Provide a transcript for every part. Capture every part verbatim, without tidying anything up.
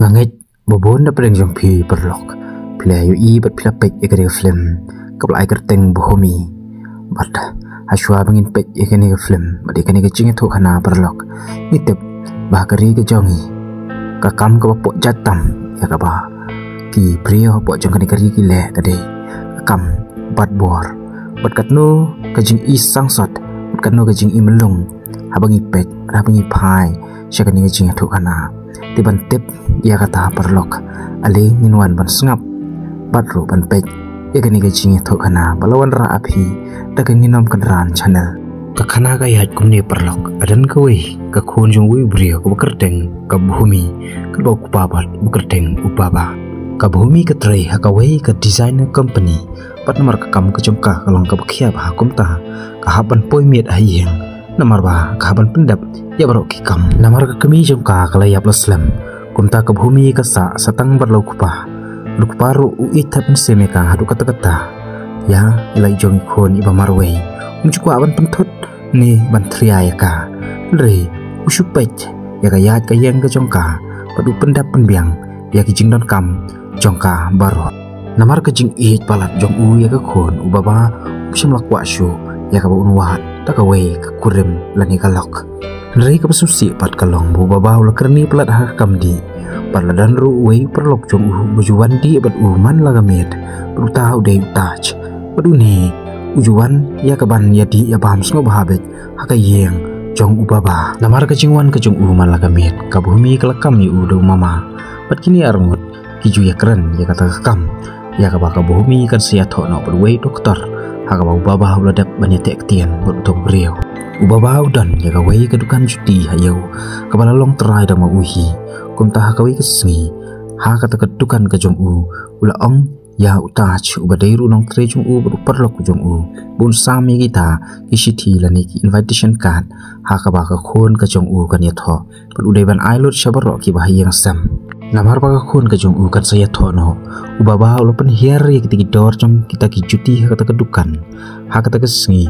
Nga ngeit ba bun na pdeng jong phi paralok phi la ïohi bad phi la peit ïa kane ka film kaba la ai kyrteng Bhumi. Bad hashwa ba ngin peit ïa kane ka film bad ïa kane ka jingïathuhkhana paralok, ngi tip ba ha ka ri ka jong ngi ka kam kaba pok jait tam ïa kaba ki briew hapoh jong kane ka ri ki leh ka dei ka kam bat bor. Bad katno ka jingïasangsot bad katno ka jingïamlung haba ngi peit, haba ngi phai sha kane ka jingïathuhkhana. Te ban tip ïa kata paralok, ale ngin wan ban sngap bad ruh ban peit ïa kane ka jingïathuhkhana ba la wanrah ha phi da ka Nginom Kynran Channel. Ka khana ka ïaid kumne paralok: hadan kawei ka khun jong uwei u briew kaba kyrteng ka Bhumi, katba u kpa bad ba kyrteng u Baba. Ka Bhumi ka trei ha kawei ka designer company bad namar ka kam ka jong ka ka long kaba khia bha, kumta ka hap ban poi miet ha ïing namar ba ka hap ban pyndep ïa baroh ki kam. Namar ka kmie jong ka ka la ïap la slem, kumta ka Bhumi ka sah sa tang bad la u kpa. La u kpa ruh u ïeit thait mynsiem ïa ka haduh katta katta. Ïa i la i jong i khun iba marwei, um ju kwah ban pynthut ne ban thria ïa ka. Hynrei u shu peit ïa ka ïaid ka ïeng ka jong ka bad u pyndep pynbiang ïa ki jingdonkam jong ka baroh. Namar ka jingïeit palat jong u ïa ka khun, u Baba um shym la kwah shuh ïa kaba un wad da kawei ka kurim lane ka lok. Hynrei kaba sngewsih pat ka long ba u Baba u la kyrni palat ha ka kam dih bad la don ruh uwei u paralok jong u ba ju wan dih bad u man la ka miet, bad uta u dei u Taj. Bad une u ju wan ïa ka ban ïadih ïabam sngewbha beit ha ka ïing jong u Baba. Namar ka jingwan ka jong u man la ka miet, ka Bhumi ka la kam ïa u da u mama. Bad kine arngut ki ju ïakren ïa kata ka kam ïa kaba ka Bhumi kan sa ïathoh noh bad uwei u doktor ha kaba u Baba u la dep ban ïateh ktien bad uto u briew. U Baba u don ïa kawei ka dukan juti ha ïew kaba la long trai da ma u hi. Kumta ha kawei ka sngi, ha kata ka dukan ka jong u, u la ong ïa u Taj uba dei ruh u nongtrei jong u bad u paralok jong u ba un sam ïa kita ki shithi lane ki invitation card ha kaba ka khun ka jong u kan ïathoh. Bad u dei ban ai lut sha baroh kiba ha ïing sem. Namar ba ka khun ka jong u kan sa ïathoh noh, u Baba u la pynhiar ïa kita ki dor jong kita ki juti ha kata ka dukan ha kata ka sngi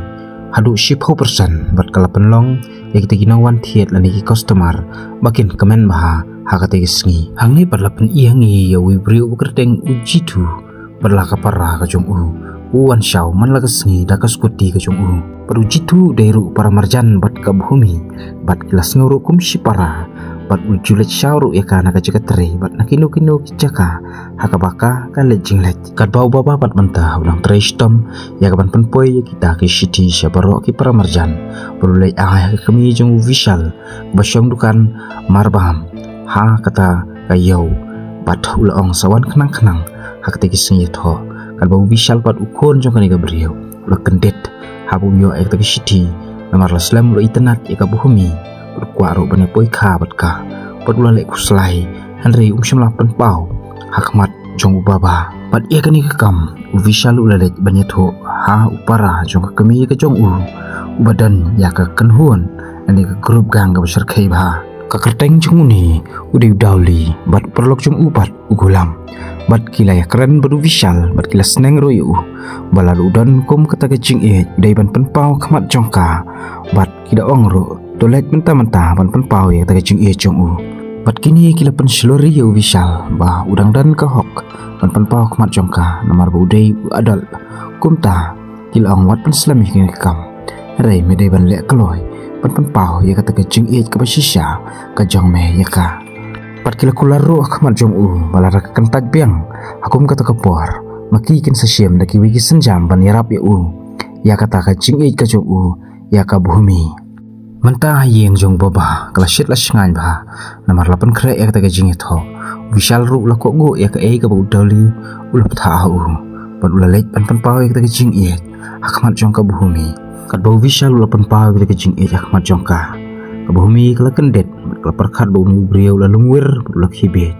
haduh shiphew percent, bad ka la pynlong ïa kita ki nongwan thied lane ki customer ba kin kmen bha ha kata ka sngi. Hangne pat la pyni hangne ïa uwei u briew ba kyrteng u Jitu bad la ka para ka jong u, u wan shaw man la ka sngi da ka skuti ka jong u. Bad u Jitu u dei ruh u para marjan bad ka Bhumi, bad ki la sngew ruh kum shipara. Bad u ju leit shaw ruh ïa ka na ka jaka trei bad na kino kino ki jaka ha kaba ka ka leit jingleit. Katba u Baba pat mynta u dang trei shitom ïa ka ban pynpoi ïa kita ki shithi sha baroh ki para marjan, bad u leit ai ha ka kmie jong u Vishal ba shong dukan marbam ha kata ka ïew. Bad u la ong sa wan khnang khnang ha kata ka sngi ïathoh. Katba u Vishal pat u khun jong kane ka briew u la kyndit haba u ïoh ïa kata ka shithi, namar la slem u la itynnad ïa ka Bhumi bad u kwah ruh ban ïa poi kha bad ka. Bad u la leh khuslai, hynrei um shym la pynpaw ha khmat jong u Baba. Bad ïa kane ka kam u Vishal u la leit ban ïathuh ha u para jong ka kmie ka jong u, uba don ïa ka kynhun lane ka group gang kaba shyrkhei bha. Ka kyrteng jong une u dei u Dawli, bad u paralok jong u pat u Gulam. Bad ki la ïakren bad u Vishal bad ki la sneng ruh ïa u ba lada u don kum kata ka jingïeit u dei ban pynpaw ha khmat jong ka. Bad ki da ong ruh, to leit mynta mynta ban pynpaw ïa kata ka jingïeit jong u. Bad kine ki la pynshlur ïa u Vishal ba u dang don ka hok ban pynpaw ha khmat jong ka, namar ba u dei u adult. Kumta ki la ong, wat pynslem ïa kane ka kam. Hynrei me dei ban leh kloi ban pynpaw ïa kata ka jingïeit kaba shisha ka jong me ïa ka. Bad ki la kular ruh ha khmat jong u ba lada ka kyntait biang ha kum kata ka por, ma ki kin sa shim da kiwei ki sienjam ban ïarap ïa u ïa kata ka jingïeit ka jong u ïa ka Bhumi. Mynta ha ïing jong u Baba ka la shit la shngaiñ bha, namar la pynkhreh ïa kata ka jingïathoh. U Vishal ruh u la kohnguh ïa kaei kaba u Dawli u la bthah ha u, bad u la leit ban pynpaw ïa kata ka jingïeit ha khmat jong ka Bhumi. Katba u Vishal u la pynpaw ïa kata ka jingïeit ha khmat jong ka, ka Bhumi ka la kyndit bad ka la pyrkhat ba une u briew u la lungwir bad u la khie bieit.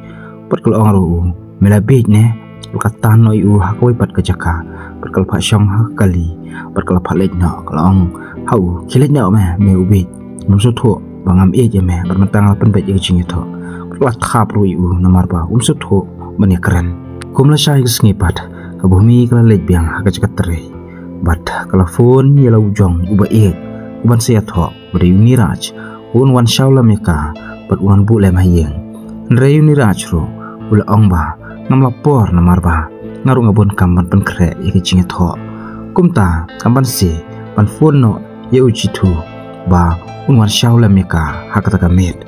Bad ka la ong ruh u, me la bieit ne? Bad ka tan noh ïa u ha kawei pat ka jaka bad ka la phah shong ha ka kali. Bad ka la phah leit noh, ka la ong ha u, khie leit noh me, me u bieit. Ngam sngewthuh ba ngam ïeit ïa me, bad mynta nga la pynbeit ïa ka jingïathoh. Bad ka la thap ruh ïa u namar ba um sngewthuh ban ïakren. Kum lashai ka sngi pat, ka Bhumi ka la leit biang ha ka jaka trei. Bad ka la phone ïa la u jong uba ïeit uban sa ïathoh, uba dei u Niraj, un wan shaw lem ïa ka bad un wan buh lem ha ïing. Hynrei u Niraj ruh u la ong ba ngam la por namar ba nga ruh nga bun kam ban pynkhreh ïa ka jingïathoh. Kumta kam banse ban phone noh ïa u Jithu ba un wan shaw lem ïa ka ha kata ka miet.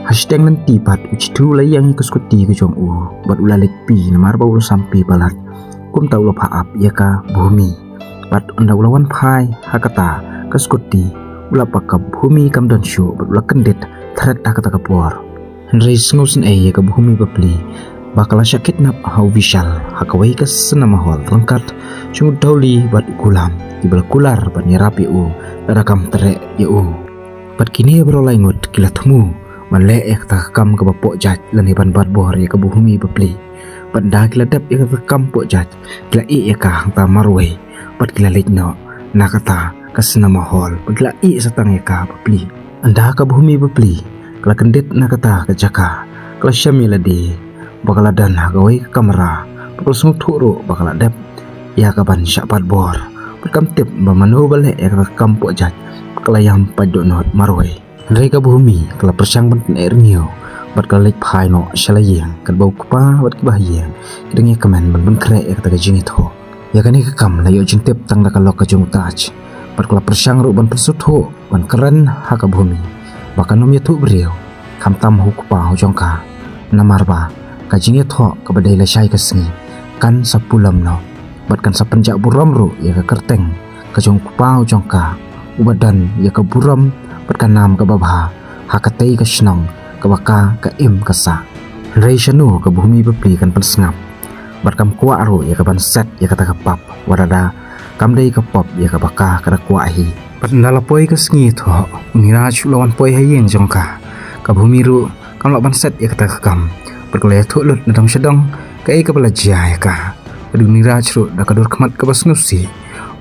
Ha shiteng lynti pat u Jithu u la ïeng ïa ka skuti ka jong u bad u la leit pie namar ba u la sampi palat. Kumta u la phah ap ïa ka Bhumi. Bad ynda u la wan phai ha kata ka skuti u la peit ka Bhumi kam don shuh bad u la kyndit thret ha kata ka por. Hynrei sngewsynei ïa ka Bhumi bapli ba ka la shah kidnap ha u Vishal ha kawei ka cinema hall ryngkat jong u Dawli bad u Gulam kiba la kular ban ïarap ïa u lada kam treh ïa u. Bad kine baroh lai ngut ki la thmu ban leh ïa kata ka kam kaba poh jait lane ban bat bor ïa ka Bhumi bapli. Bad ynda ki la dep ïa kata ka kam poh jait ki la ïeh ïa ka hangta marwei bad ki la leit noh na kata ka cinema hall bad ki la ïeh sa tang ïa ka bapli. Ynda ka Bhumi bapli ka la kyndit na kata ka jaka ka la shem ïa lade ba ka la don ha kawei ka kamra bad ka la sngewthuh ruh ba ka la dep ïa ka ban shah bat bor. Bad kam tip ba mano ba leh ïa kata ka kam poh jait bad ka la ïam pait dohnud marwei. Hynrei ka Bhumi ka la pyrshang ban pyneh rngiew bad ka la leit phai noh sha la ïing katba u kpa bad kiba ha ïing ki dang ïa kmen ban pynkhreh ïa kata ka jingïathoh. Ïa kane ka kam la ïoh jingtip tang da ka lok ka jong u Taj bad ka la pyrshang ruh ban pynsngewthuh ban kren ha ka Bhumi ba kan ym ïathuh briew khamtam ha u kpa u jong ka namar ba ka jingïathoh kaba dei lashai ka sngi kan sa pulom noh bad kan sa pynjah burom ruh ïa ka kyrteng ka jong u kpa u jong ka uba don ïa ka burom bad ka nam kaba bha ha katei ka shnong kaba ka ka im ka sah. Hynrei shano ka Bhumi bapli kan pynsngap bad kam kwah ruh ïa ka ban set ïa kata ka pap wat lada kam dei ka pap ïa kaba ka ka da kwah hi. Bad ynda la poi ka sngi thoh u Niraj u la wan poi ha ïing jong ka. Ka Bhumi ruh kam lah ban set ïa kata ka kam bad ka la ïathuh lut na dong sha dong kaei kaba la jia ïa ka. Bad u Niraj ruh da ka dur khmat kaba sngewsih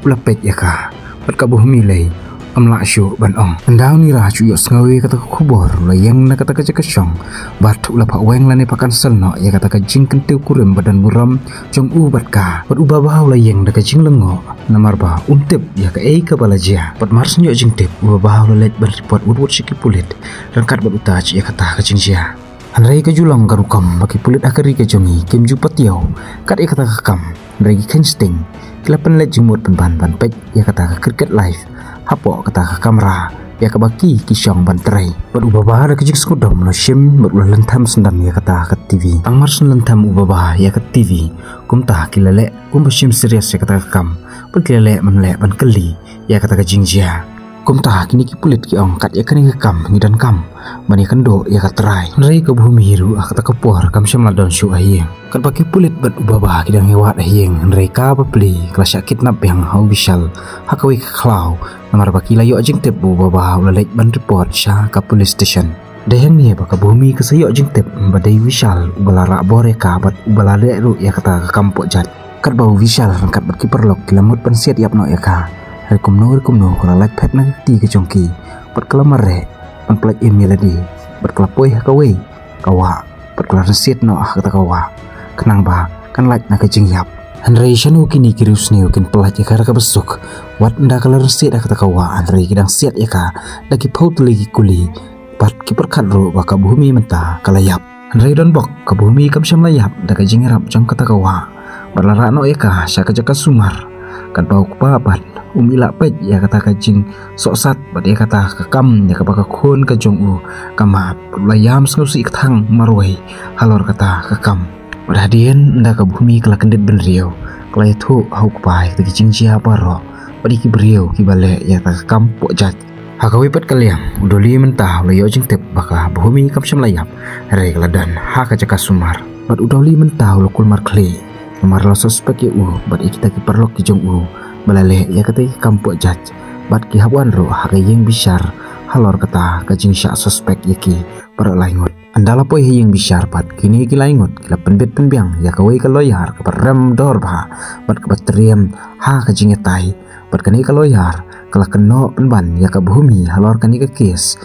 u la peit ïa ka bad ka Bhumi lei ym lah shuh ban ong. Ynda u Niraj u ïohsngew ïa kata ka khubor u la ïeng na kata ka jaka shong bad u la phah weng lane phah cancel noh ïa kata ka jingkyntiew kurim ba don burom jong u bad ka. Bad u Baba u la ïeng da ka jinglyngngoh namar ba um tip ïa kaei kaba la jia. Bad mar shu ïoh jingtip u Baba u la leit ban report wut wut sha ki pulit ryngkat bad u Taj ïa kata ka jingjia. Hynrei ka ju long ka rukom ba ki pulit ha ka ri ka jong ngi kim ju patiaw kat ïa kata ka kam. Hynrei ki kheiñ sting ki la pynleit jingmut pynban ban peit ïa kata ka cricket live hapoh kata ka kamra ïa kaba ki ki shong ban trei. Bad u Baba da ka jingsngewdom u la shim bad u la lynthem syndon ïa kata ka TV. Tang mar shu lynthem u Baba ïa ka TV kumta ki la leh kumba shim serious ïa kata ka kam bad ki la leh ban leh ban kylli ïa kata ka jingjia. Kumta kine ki pulit ki ong kat ïa kane ka kam ngi donkam ban ïakynduh ïa ka trai. Hynrei ka Bhumi ruh ha kata ka por kam shym la don shuh ha ïing. Katba ki pulit bad u Baba ki dang ïawad ha ïing hynrei ka bapli ka la shah kidnap biang ha u Bishal ha kawei ka khlaw. Namar ba ki la ïoh jingtip ba u Baba u la leit ban report sha ka police station. Dei hangne ba ka Bhumi ka sa ïoh jingtip ba dei u Bishal uba la rah bor ïa ka bad uba la leh ruh ïa kata ka kam poh jait. Katba u Vishal ryngkat bad ki paralok ki la mut ban siat ïap noh ïa ka. Hynrei kumno hynrei kumno ka la lait phet na ka kti ka jong ki bad ka la mareh ban pyllait im ïa lade bad ka la poi ha kawei ka wah bad ka la rynsiat noh ha kata ka wah khnang ba kan lait na ka jingïap. Hynrei shano kine ki riewsniew kin pyllait ïa ka da kaba suk wat ynda ka la rynsiat ha kata ka wah hynrei ki dang siat ïa ka da ki phew tylli ki kuli. Bad ki pyrkhat ruh ba ka Bhumi mynta ka la ïap. Hynrei don bok ka Bhumi kam shym la ïap da ka jingïarap jong kata ka wah. Bad la rah noh ïa ka sha ka jaka sumar. Katba u kpa pat um lah peit ïa kata ka jingsohsat bad ïa kata ka kam ïa kaba ka khun ka jong u ka mad bad u la ïam sngewsih kthang marwei halor kata ka kam. Bad hadien ynda ka Bhumi ka la kyndit bynriew ka la ïathuh ha u kpa ïa kata ki jingjia baroh bad ïa ki briew kiba leh ïa kata ka kam poh jait. Ha kawei pat ka liang u Doli mynta u la ïoh jingtip ba ka Bhumi kam shym la ïap hynrei ka la don ha ka jaka sumar. Bad u Doli mynta u la kulmar khlieh namar la suspect ïa u bad ïa kita ki paralok ki jong u ba la leh ïa kata ki kam poh jait. Bad ki hap wan ruh ha ka ïing bishar halor kata ka jingshah suspect ïa ki baroh lai ngut. Ynda la poi ha ïing bishar pat kine ki lai ngut ki la pynbit pynbiang ïa kawei ka lawyer kaba rem dor bha bad kaba triem ha ka jingïatai. Bad kane ka lawyer ka la kynnoh pynban ïa ka Bhumi halor kane ka case.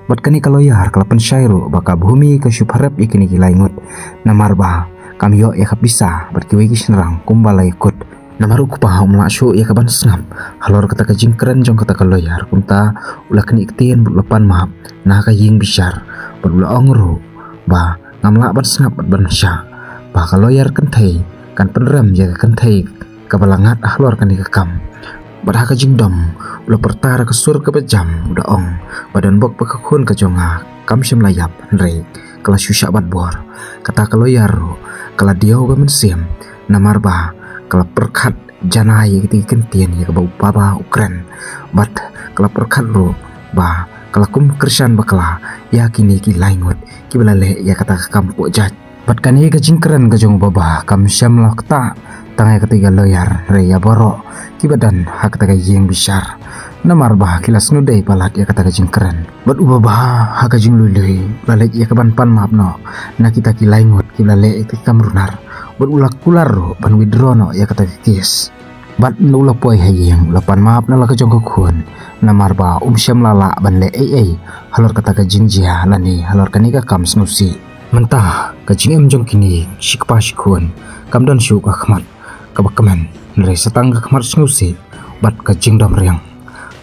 Bad kane ka lawyer ka la pynshai ruh ba ka Bhumi ka shu pharep ïa kine ki lai ngut namar ba kam ïoh ïa ka pisa bad kiwei ki shynrang kumba la ïakut. Namar u kpa um lah shuh ïa ka ban sngap halor kata ka jingkren jong kata ka lawyer kumta u la knieh ktien bad u la pan map na ka ïing bishar bad u la ong ruh ba Ngam lah ban sngap bad ban shah ba ka lawyer kynthei kan pynrem ïa ka kynthei kaba la ngat halor kane ka kam. Bad ha ka jingdom u la pyrta da ka sur kaba jam, u da ong ba don bok ba ka khun ka jong nga kam shym la ïap, hynrei ka la shu shah bat bor. Kata ka lawyer ruh ka la diaw ka mynsiem namar ba ka la pyrkhat janai ïa kata ka ktien ïa kaba u baba u kren. Bad ka la pyrkhat ruh ba ka la kum kyrshan bakla ïa kine ki lai ngut kiba la leh ïa kata ka kam poh jait. Bad kane ka jingkren ka jong u baba kam shym la ktah tang ïa kata ka lawyer, hynrei ïa baroh kiba don ha kata ka ïing bishar. Namar ba ki la sngewdei palat ïa kata ka jingkren. Bad u baba ha ka jinglui lui u la leit ïa ka ban pan map noh na kita ki lai ngut kiba la leh ïa kata ka kam runar. Bad u la kular ruh ban withdraw noh ïa kata ka case. Bad ynda u la poi ha ïing u la pan map na la ka jong ka khun namar ba um shym la lah ban leh ei ei halor kata ka jingjia lane halor kane ka kam sngewsih. Mynta ka jingim jong kine shi kpa shi khun kam don shuh ka khmat kaba kmen, hynrei sa tang ka khmat sngewsih bad ka jingdom riang.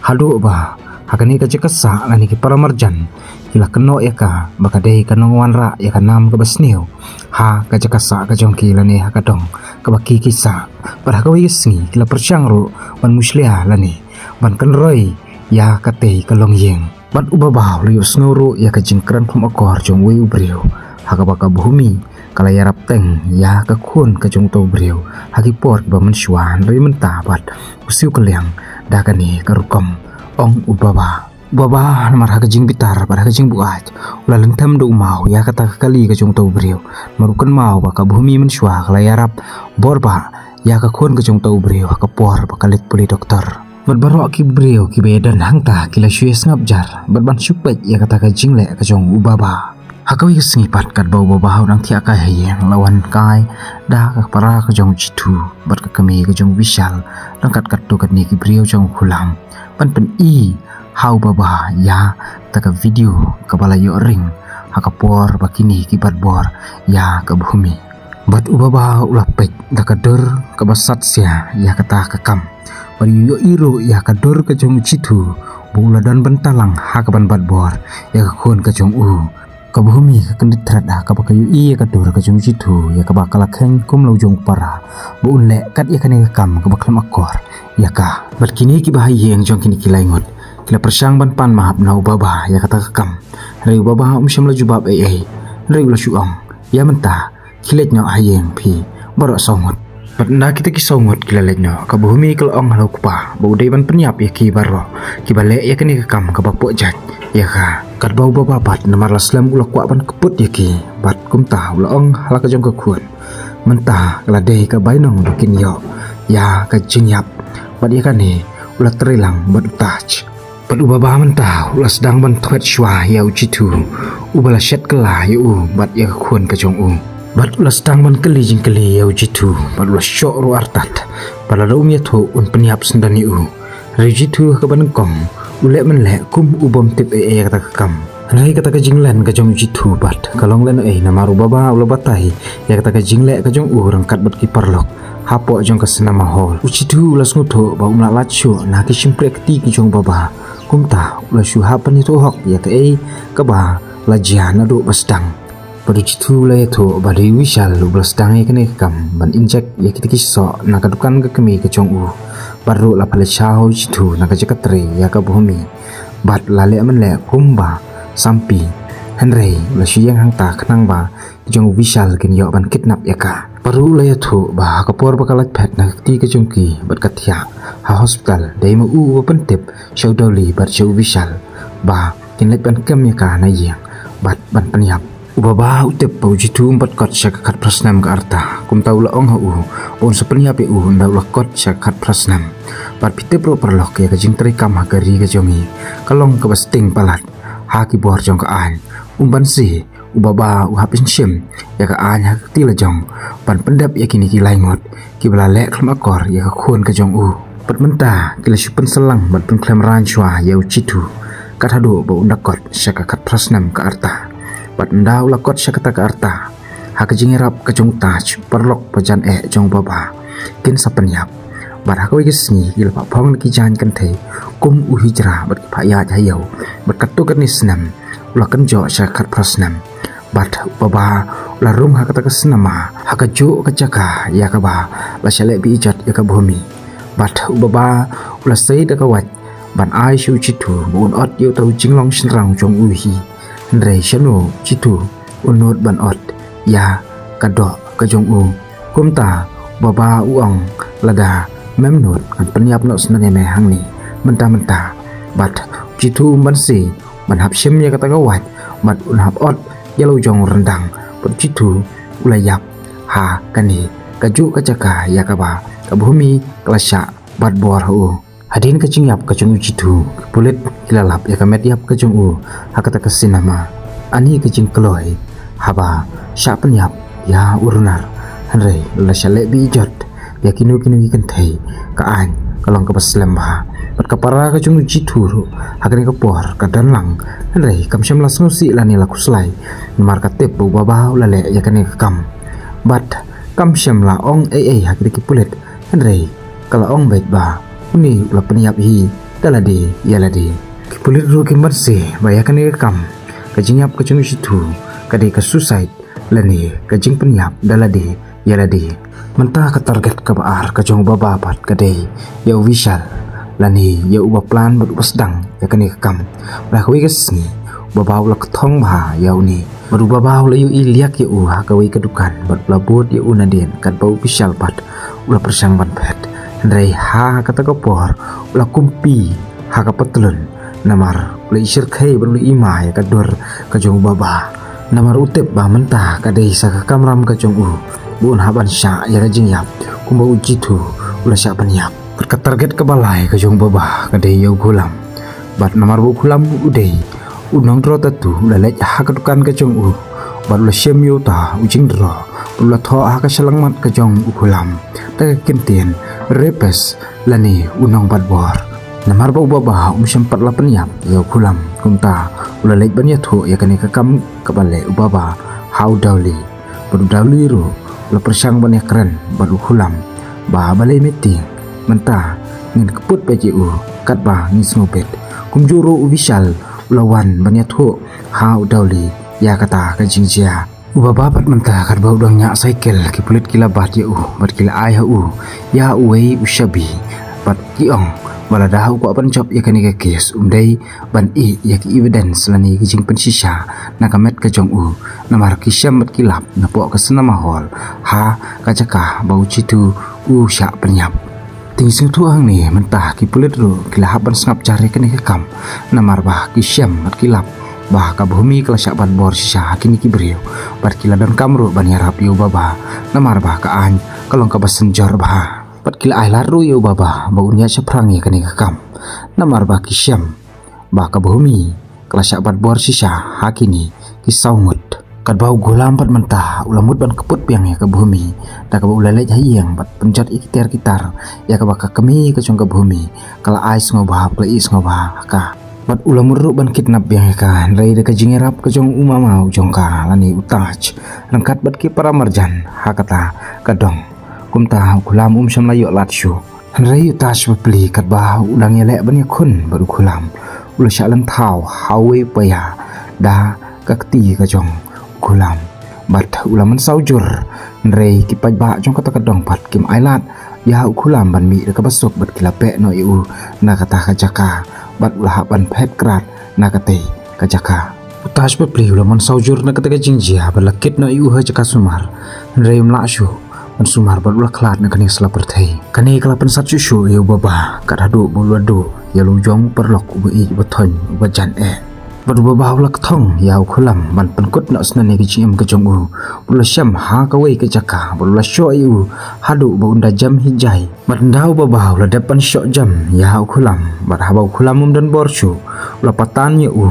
Haduh ba ha kane ka jaka sah lane ki para marjan ki la kynnoh ïa ka ba ka dei ka nongwanrah ïa ka nam kaba sniew ha ka jaka sah ka jong ki lane ha ka dong kaba ki ki sah. Bad ha kawei ka sngi ki la pyrshang ruh ban mushlia lane ban kynroi ïa katei ka longïing. Bad u baba u la ïohsngew ruh ïa ka jingkren khlem akor jong uwei u briew ha kaba ka Bhumi ka la ïarap teng ïa ka khun ka jong uta u briew ha ki por kiba mynshuwa, hynrei mynta bad u siew kylliang da kane ka rukom, ong u baba. U baba namar ha ka jingbitar bad ha ka jingbuaid u la lynthem da u maw ïa kata ka kali ka jong uta u briew. Namar u kynmaw ba ka Bhumi mynshuwa ka la ïarap bor ba ïa ka khun ka jong uta u briew ha ka por ba ka leit pule doktor. Bad baroh ki briew kiba ïadon hangta ki la shu ïa sngap jar bad ban shu peit ïa kata ka jingleh ka jong u baba. Ha kawei ka sngi pat katba u baba u dang thiah kai ha ïing la wan kai da ka para ka jong u Jithu bad ka kmie ka jong u Vishal ryngkat katto katne ki briew jong u khulam ban pyni ha u baba ïa kata ka video kaba la ïoh ring ha ka por ba kine ki bat bor ïa ka Bhumi. Bad u baba u la peit da ka dur kaba sat sia ïa kata ka kam. Bad u ïohi ruh ïa ka dur ka jong u Jithu ba u la don bynta lang ha ka ban bat bor ïa ka khun ka jong u. Ka Bhumi ka kyndit thret ha kaba ka ïohi ïa ka dur ka jong u Jithu ïa kaba ka la kheiñ kum la u jong u para ba un leh kat ïa kane ka kam kaba khlem akor ïa ka. Bad kine kiba ha ïing jong kine ki lai ngut ki la pyrshang ban pan map na u baba ïa kata ka kam. Hynrei u baba um shym la jubab ei ei, hynrei u la shu ong, ïa mynta khie leit noh ha ïing phi baroh saw ngut. Bad ynda kita ki saw ngut ki la leit noh, ka Bhumi ka la ong ha u kpa ba u dei ban pynïap ïa ki baroh kiba leh ïa kane ka kam kaba poh jait ïa ka. Katba u baba pat namar la slem u la kwah ban kput ïa ki. Bad kumta u la ong ha la ka jong ka khun, mynta ka la dei ka bainong ba kin ïoh ïa ka jingïap. Bad ïa kane u la trei lang bad u Taj. Bad u baba mynta u la sdang ban thwet shuwa ïa u Jithu uba la shet kylla ïa u bad ïa ka khun ka jong u. Bad u la sdang ban kylli jingkylli ïa u Jithu bad u la shoh ruh artat. Bad lada um ïathuh un pynïap syndon ïa u. Hynrei u Jithu ha kaba nyngkong u leh mynleh kum u bym tip ei ei ïa kata ka kam. Hynrei kata ka jinglen ka jong u Jithu pat ka long lehnoh ei namar u baba u la batai ïa kata ka jingleh ka jong u ryngkat bad ki paralok hapoh jong ka cinema hall. U Jithu u la sngewthuh ba um lah lait shuh na ki shympriah kti ki jong u baba. Kumta u la shu hap ban ïathuh hok ïa kaei kaba la jia naduh ba sdang. Bad u Jithu u la ïathuh ba dei u Vishal uba la sdang ïa kane ka kam ban injek ïa kita ki soh na ka dukan ka kmie ka jong u. Bad ruh la pynleit sha ha u Jithu na ka jaka trei ïa ka Bhumi. Bad la leh mynleh kumba sampi. Hynrei u la shu ïeng hangta khnang ba ki jong u Vishal kin ïoh ban kidnap ïa ka. Bad ruh u la ïathuh ba ha ka por ba ka lait phet na ka kti ka jong ki bad ka thiah ha hospital, dei ma u uba pyntip sha u Doli bad sha u Vishal ba kin leit ban kem ïa ka na ïing bad ban pynïap. U baba u tip ba u Jithu um pat kot sha ka khatphra snem ka rta. Kumta u la ong ha u ba un sa pynïap ïa u ynda u la kot sha ka khatphra snem. Bad phi tip ruh paralok ïa ka jingtrei kam ha ka ri ka jong ngi ka long kaba sting palat ha ki bor jong ka aiñ. Um banse u baba u hap shim ïa ka aiñ ha ka kti la jong ban pyndep ïa kine ki lai ngut kiba la leh khlem akor ïa ka khun ka jong u. Bad mynta ki la shu pynsalang bad pynkhlem raiñ shuwa ïa u Jithu kat haduh ba un da kot sha ka khatphra snem ka rta. Bad ynda u la kot sha kata ka rta, ha ka jingïarap ka jong u Taj, paralok ba jan eh jong u baba kin sa pynïap. Bad ha kawei ka sngi ki la phah phong da ki jaiñ kynthei kum u Hijra bad ki phah ïaid ha ïew. Bad katto katne snem u la kynjoh sha ka khatphra snem. Bad u Baba u la rung ha kata ka sinema, ha kajuh ka jaka ïa kaba la shah leh beh ijot ïa ka Bhumi. Bad u Baba u la sei da ka wait ban ai sha u Jithu ba un ot ïa uta u jinglong shynrang jong u hi. Hynrei shano u Jithu un nud ban ot ïa ka doh ka jong u. Kumta u Baba u ong, lada mem nud ngan pynïap noh sngewbha hangne mynta mynta. Bad u Jithu um banse ban hap shim ïa kata ka wait bad un hap ot ïa la u jong u ryndang. Bad u Jithu u la ïap ha kane kajuh ka jaka ïa kaba ka Bhumi ka la shah bat bor ha u. Hadien ka jingïap ka jong u Jithu, ki pulit ki la lap ïa ka met ïap ka jong u ha kata ka sinema. Ani ka jingkloi haba shah pynïap ïa u Runar, hynrei la shah leh beh ijot ïa kino kino ki kynthei. Ka aiñ ka long kaba slem bha. Bad ka para ka jong u Jithu ruh ha kane ka por ka don lang, hynrei kam shym la sngewsih lane la khuslai namar ka tip ba u Baba u la leh ïa kane ka kam. Bad kam shym la ong ei ei ha kine ki pulit, hynrei ka la ong beit ba une u la pynïap hi da lade ïa lade. Ki pulit ruh kim banse ba ïa kane ka kam, ka jingïap ka jong u Jithu, ka dei ka suicide lane ka jingpynïap da lade ïa lade. Mynta ka target kaba ar ka jong u Baba pat ka dei ïa u Vishal lane ïa uba plan bad uba sdang ïa kane ka kam. Bad ha kawei ka sngi u Baba u la kthong bha ïa une. Bad u Baba u la ïohi liak ïa u ha kawei ka dukan bad u la bud ïa u nadien, katba u Vishal pat u la pyrshang ban phet. Hynrei ha kata ka por u la kumpi ha ka patlun, namar u la i shyrkhei bad u la i ma ïa ka dur ka jong u Baba. Namar u tip ba mynta ka dei sa ka kamram ka jong u ba un hap ban shah ïa ka jingïap kumba u Jithu u la shah pynïap. Bad ka target kaba lai ka jong u Baba ka dei ïa u Ghulam. Bad namar ba u Ghulam u dei u nongdro tattoo, u la leit ha ka dukan ka jong u bad u la shim ïa uta u jingdro bad u la thoh ha ka shyllangmat ka jong u Ghulam da ka kyntien rapist lane u nongbat bor. Namar ba u Baba um shym pat la pynïap ïa u Ghulam, kumta u la leit ban ïathuh ïa kane ka kam kaba leh u Baba ha u Dawli. Bad u Dawli ruh u la pyrshang ban ïakren bad u Ghulam ba balei mynta mynta ngin kput beit ïa u katba ngi sngewbit. Kumjuh ruh u Vishal u la wan ban ïathuh ha u Dawli ïa kata ka jingjia. U Baba pat mynta katba u dang ñiah cycle, ki pulit ki la bat ïa u bad ki la ai ha u ïa uwei u shabi bad ki ong ba lada u kwah ban jop ïa kane ka case um dei ban ïeh ïa ki evidence lane ki jingpynshisha na ka met ka jong u, namar ki shem bad ki lap napoh ka cinema hall ha ka jaka ba u Jithu u shah pynïap. Te ngi sngewthuh hangne mynta ki pulit ruh ki la hap ban sngap jar ïa kane ka kam, namar ba ki shem bad ki lap ba ka Bhumi ka la shah bat bor shisha ha kine ki briew. Bad ki la donkam ruh ban ïarap ïa u Baba, namar ba ka aiñ ka long kaba synjor bha. Bad ki la ai lad ruh ïa u Baba ba un ïaid shaphrang ïa kane ka kam, namar ba ki shem ba ka Bhumi ka la shah bat bor shisha ha kine ki saw ngut. Katba u Ghulam pat mynta u la mut ban kput biang ïa ka Bhumi da kaba u la leit ha ïing bad pynjot ïa ki tiar ki tar ïa kaba ka kmie ka jong ka Bhumi ka la ai sngewbha, ka la ïeh sngewbha ha ka. Bad u la mut ruh ban kidnap biang ïa ka, hynrei da ka jingïarap ka jong u mama u jong ka lane u Taj ryngkat bad ki para marjan ha kata ka dong. Kumta u Ghulam um shym la ïoh lad shuh. Hynrei u Taj Bapli katba u dang ïaleh ban ïakhun bad u Ghulam, u la shah lynthaw ha uwei u paia da ka kti ka jong u Ghulam. Bad u la mynsaw jur, hynrei ki paidbah jong kata ka dong pat kim ailad ïa u Ghulam ban mih da kaba suk bad ki la peh noh ïa u na kata ka jaka bad u la hap ban phet krad na katei ka jaka. U Taj Bapli u la mynsaw jur na kata ka jingjia bad la kit noh ïa u ha jaka sumar, hynrei um lah shuh ban sumar bad u la khlad na kane ka sla pyrthei. Kane ka la pynsat shuh shuh ïa u Baba, kat haduh ba u la duh ïa la u jong u paralok uba ïeit, uba thoiñ, uba jan eh. Bad u Baba u la kthong ïa u Ghulam ban pynkut noh sngewbha ïa ka jingim ka jong u. Bad u la shem ha kawei ka jaka bad u la shoh ïa u haduh ba un da jem hi jai. Bad ynda u Baba u la dep ban shoh jem ïa u Ghulam, bad haba u Ghulam um don bor shuh, u la patan ïa u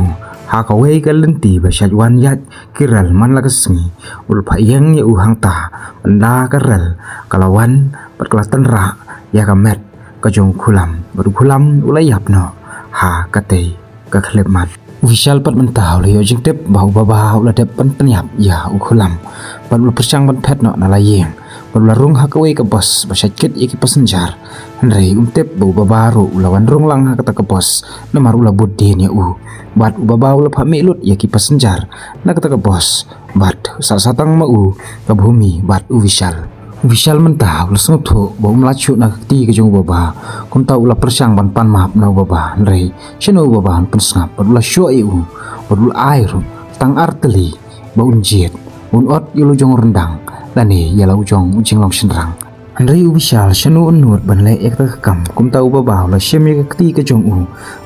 ha kawei ka lynti ba shait wan ïaid ki rel man la ka sngi. U la phah ïeng ïa u hangta, bad ynda ka rel ka la wan bad ka la tynrah ïa ka met ka jong u Ghulam, bad u Ghulam u la ïap noh ha katei ka khyllipmat. U Vishal pat mynta u la ïoh jingtip ba u Baba u la dep ban pynïap ïa u Ghulam, bad u la pyrshang ban phet noh na la ïing, bad u la rung ha kawei ka bus ba shait kit ïa ki passenger Hynrei um tip ba u baba ruh u la wan rung lang ha kata ka bos, namar u la bud dien ïa u. Bad u baba u la phah mih lut ïa ki passenger na kata ka bos. Bad u sah satang ma u ka Bhumi bad u Vishal. U Vishal mynta u la sngewthuh ba um lah shuh na ka kti ka jong u baba. Kumta u la pyrshang ban pan map na u baba, hynrei shano u baba un pynsngap, bad u la shoh ïa u, bad u la ai ruh tang ar tylli ba un jied, un ot ïa la u jong u ryndang lane ïa la u jong u jinglong shynrang. Hynrei u Vishal shano un nud ban leh ïa kata ka kam. Kumta u baba u la shim ïa ka kti ka jong u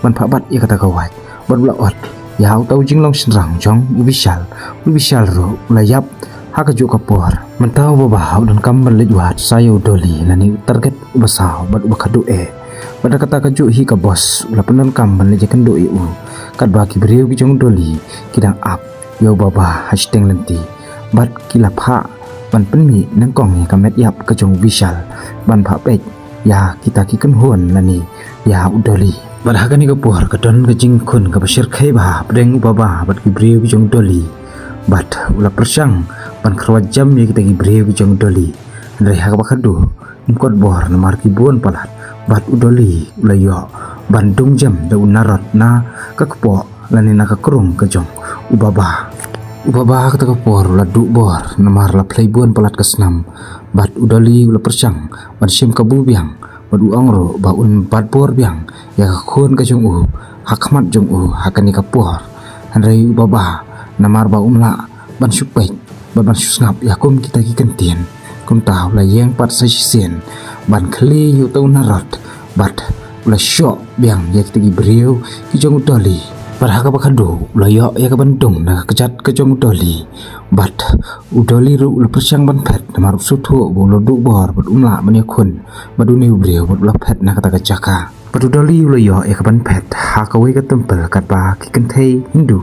ban phah bat ïa kata ka wait, bad u la ot ïa uta u jinglong shynrang jong u Vishal. U Vishal ruh u la ïap ha kajuh ka por. Mynta u baba u donkam ban leit wad sa ïa u Dolly lane u target uba saw bad uba khadduh eh. Bad ha kata kajuh hi ka bos u la pyndonkam ban leit ïakynduh ïa u, katba ki briew ki jong u Dolly ki dang ap ïa u baba ha shiteng lynti. Bad ki la phah ban pynmih nyngkong ïa ka met ïap ka jong u Vishal ban phah peit ïa kita ki kynhun lane ïa u Dolly. Bad ha kane ka por ka don ka jingkhun kaba shyrkhei bha hapdeng u baba bad ki briew ki jong u Dolly. Bad u la pyrshang ban kyrwat jem ïa kita ki briew ki jong u Dolly. Hynrei ha kaba khadduh um kot bor namar ki bun palat. Bad u Dolly u la ïoh ban dung jem da u Narod na ka kpoh lane na ka krung ka jong u baba. U baba ha kata ka por u la duh bor namar la phlei bun palat ka snam. Bad u Dolly u la pyrshang ban shim kabu biang, bad u ong ruh ba un bat bor biang ïa ka khun ka jong u ha khmat jong u ha kane ka por. Hynrei u baba, namar ba um lah ban shu peit bad ban shu sngap ïa kum kita ki kyntien, kumta u la ïeng pat sa shisien ban khlieh ïa uta u Narod, bad u la shoh biang ïa kita ki briew ki jong u Dolly. Bad ha kaba khadduh u la ïoh ïa ka ban dung na ka kjat ka jong u Dolly. Bad u Dolly ruh u la pyrshang ban phet namar u sngewthuh ba u la duh bor bad um lah ban ïakhun bad une u briew bad u la phet na kata ka jaka. Bad u Dolly u la ïoh ïa ka ban phet ha kawei ka temple katba ki kynthei Hindu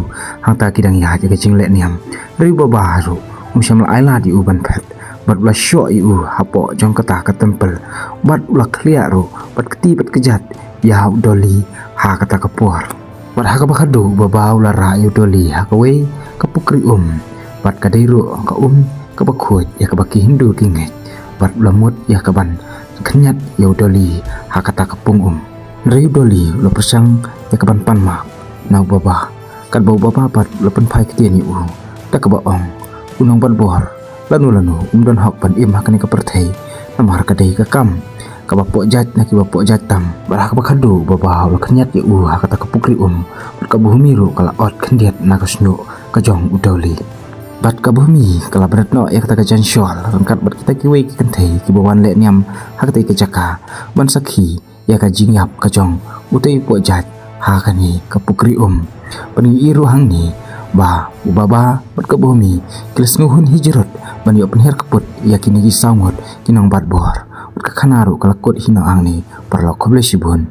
hangta ki dang ïaid ïa ka jingleh niam. Hynrei u baba ruh um shym la ai lad ïa u ban phet, bad u la shoh ïa u hapoh jong kata ka temple. Bad u la khlieh ruh bad kti bad kjat ïa u Dolly ha kata ka por. Bad ha kaba khadduh u baba u la rah ïa u Dolly ha kawei ka pukri um. Bad ka dei ruh ka um kaba khuid ïa kaba ki Hindu ki ngeit. Bad u la mut ïa ka ban khynñiat ïa u Dolly ha kata ka pung um. Hynrei u Dolly u la pyrshang ïa ka ban pan map na u baba, katba u baba pat u la pynphai ktien ïa u da kaba ong, u nongbat bor lano lano um don hok ban im ha kane ka pyrthei, namar ka dei ka kam kaba poh jait na kiba poh jait tam. Bad ha kaba khadduh u baba u la khynñiat ïa u ha kata ka pukri um, bad ka Bhumi ruh ka la ot khyndiat na ka shñiuh ka jong u Dolly. Bad ka Bhumi ka la bret noh ïa kata ka jaiñ shawl ryngkat bad kita kiwei ki kynthei kiba wan leh niam ha katei ka jaka, ban sakhi ïa ka jingïap ka jong utei u poh jait ha kane ka pukri um. Bad ngi ïohi ruh hangne ba u baba bad ka Bhumi ki la sngewhun hi jrut ban ïoh pynhiar kput ïa kine ki saw ngut ki nongbat bor. Bad ka khana ruh ka la kut hi noh hangne. Paralok, khublei shibun.